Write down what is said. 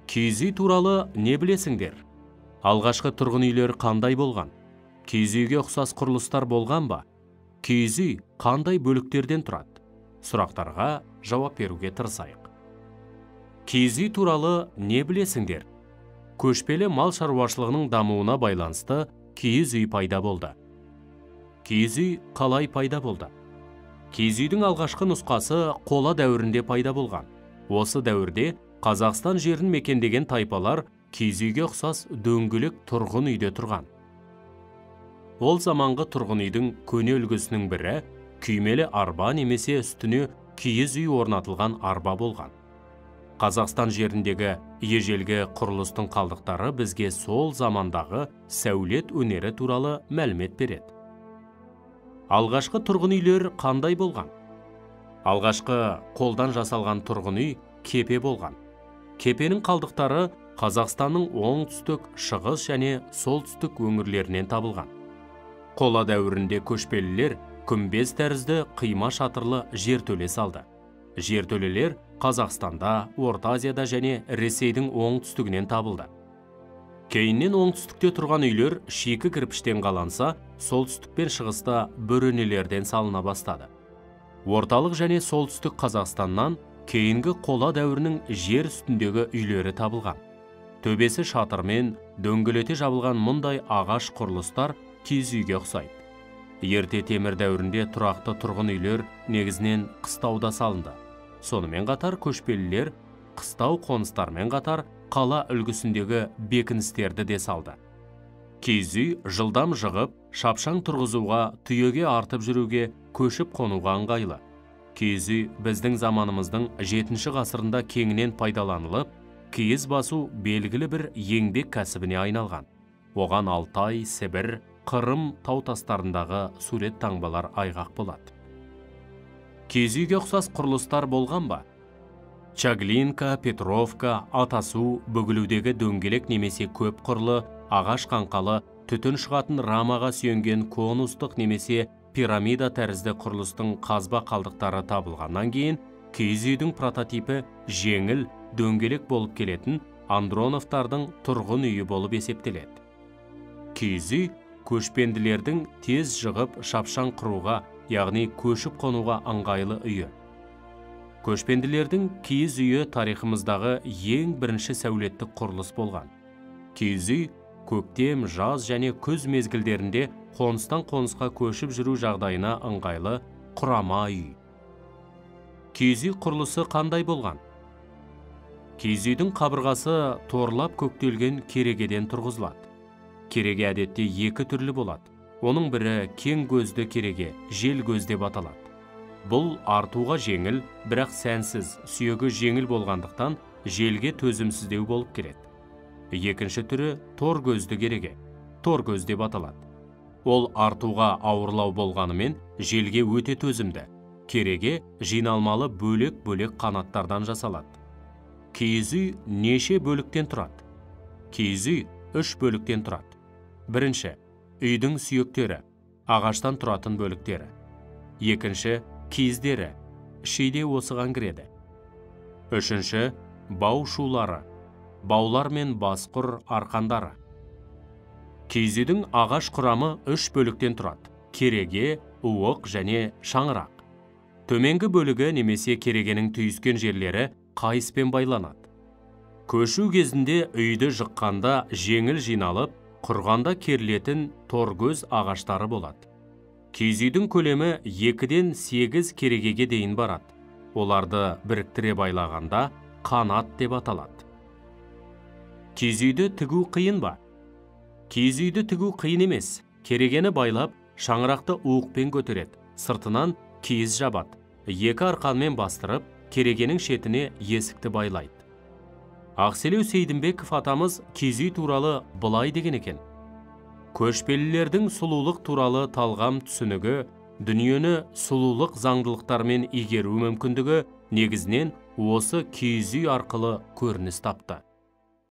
Киіз үй туралы не білесіңдер? Алғашқы тұрғын үйлер қандай болған? Киіз үйге ұқсас құрылыстар болған ба? Киіз үй қандай бөліктерден тұрады? Сұрақтарға жауап беруге тырысайық. Киіз үй туралы не білесіңдер? Көшпелі мал шаруашылығының дамуына байланысты киіз үй пайда болды. Киіз үй қалай пайда болды? Киіз үйдің алғашқы нұсқасы қола дәуірінде пайда болған. Осы дәуірде Қазақстан жерін мекендеген тайпалар киіз үйге ұқсас дөңгелек тұрғын үйде тұрған. Ол заманғы тұрғын үйдің көне үлгісінің бірі күймелі арба немесе үстіне киіз үй орнатылған арба болған. Қазақстан жеріндегі ежелгі құрылыстың қалдықтары бізге сол замандағы сәулет өнері туралы мәлімет береді. Алғашқы тұрғын үйлер қандай болған? Алғашқы қолдан жасалған тұрғын үй кепе болған. Кепенің қалдықтары Қазақстанның оңтүстік, шығыс және солтүстік өңірлерінен табылған. Қола дәуірінде көшпелілер күмбез тәрізді қима шатырлы жертөле салды. Жертөлелер Қазақстанда, Орта Азияда және Ресейдің оңтүстігінен табылды. Кейіннен оңтүстікте тұрған үйлер шикі кірпіштен қаланса, солтүстік пен шығыста бөренелерден салына бастады. Орталық және солтүстік Қазақстаннан кейінгі қола дәуірінің жер үстіндегі үйлері табылған. Төбесі шатырмен дөңгелете жабылған мұндай ағаш құрылыстар киіз үйге ұқсайды. Ерте темір дәуірінде тұрақты тұрғын үйлер негізінен қыстауда салынды. Сонымен қатар көшпелілер қыстау қоныстармен қатар қала үлгісіндегі бекіністерді де салды. Киіз үй жылдам жығып, шапшаң тұрғызуға, түйеге артып жүруге, көшіп қонуға ыңғайлы. Киіз үй біздің заманымыздың 7 ғасырында кеңінен пайдаланылып, киіз басу белгілі бір еңбек кәсібіне айналған. Оған Алтай, Сібір, Қырым тау тастарындағы сурет таңбалар айғақ болады. Киіз үйге ұқсас құрылыстар болған ба? Чаглинка, Петровка, Атасу, Бөгілудегі дөңгелек немесе көп құрлы, ағаш қаңқалы, түтін шығатын рамаға сүйенген конустық немесе пирамида тәрізді құрылыстың қазба қалдықтары табылғаннан кейін киіз үйдің прототипі жеңіл, дөңгелек болып келетін Андроновтардың тұрғын үйі болып есептеледі. Киіз үй көшпенділердің тез жығып шапшаң құруға, яғни көшіп қонуға ыңғайлы үйі. Көшпенділердің киіз үйі тарихымыздағы ең бірінші сәулеттік құрылыс болған. Киіз үй көктем, жаз және күз мезгілдерінде қоныстан қонысқа көшіп жүру жағдайына ыңғайлы құрама үй. Киіз үй құрылысы қандай болған? Киіз үйдің қабырғасы торлап көктелген керегеден тұрғызылады. Кереге әдетте екі түрлі болады. Оның бірі кең көзді кереге, жел көз деп аталады. Бұл артуға жеңіл, бірақ сәнсіз, сүйегі жеңіл болғандықтан желге төзімсіздеу болып келеді. Екінші түрі тор көзді кереге, тор көз деп аталады. Ол артуға ауырлау болғанымен желге өте төзімді. Кереге жиналмалы бөлек-бөлек қанаттардан жасалады. Киіз үй неше бөліктен тұрады? Киіз үй 3 бөліктен тұрады. Бірінші, үйдің сүйектері, ағаштан тұратын бөліктері. Екінші, киіздері, шиде осыған кіреді. Үшінші, бау шулары, баулар мен басқұр арқандары. Киіз үйдің ағаш құрамы 3 бөліктен тұрады: кереге, уық және шаңырақ. Төменгі бөлігі немесе керегенің түйіскен жерлері қайыспен байланады. Көшу кезінде үйді жыққанда жеңіл жиналып, құрғанда керілетін торгөз ағаштары болады. Киіз үйдің көлемі 2-ден 8 керегеге дейін барады. Оларды біріктіре байлағанда қанат деп аталады. Киіз үйді тігу қиын ба? Киіз үйді тігу қиын емес. Керегені байлап, шаңырақты уықпен көтереді, сыртынан киіз жабады. Екі арқанмен бастырып, керегенің шетіне есікті байлайды. Ақселеу Сейдімбеков атамыз киіз үй туралы былай деген екен. Көшпелілердің сұлулық туралы талғам түсінігі, дүниені сұлулық заңдылықтармен игеру мүмкіндігі негізінен осы киіз үй арқылы көрініс тапты.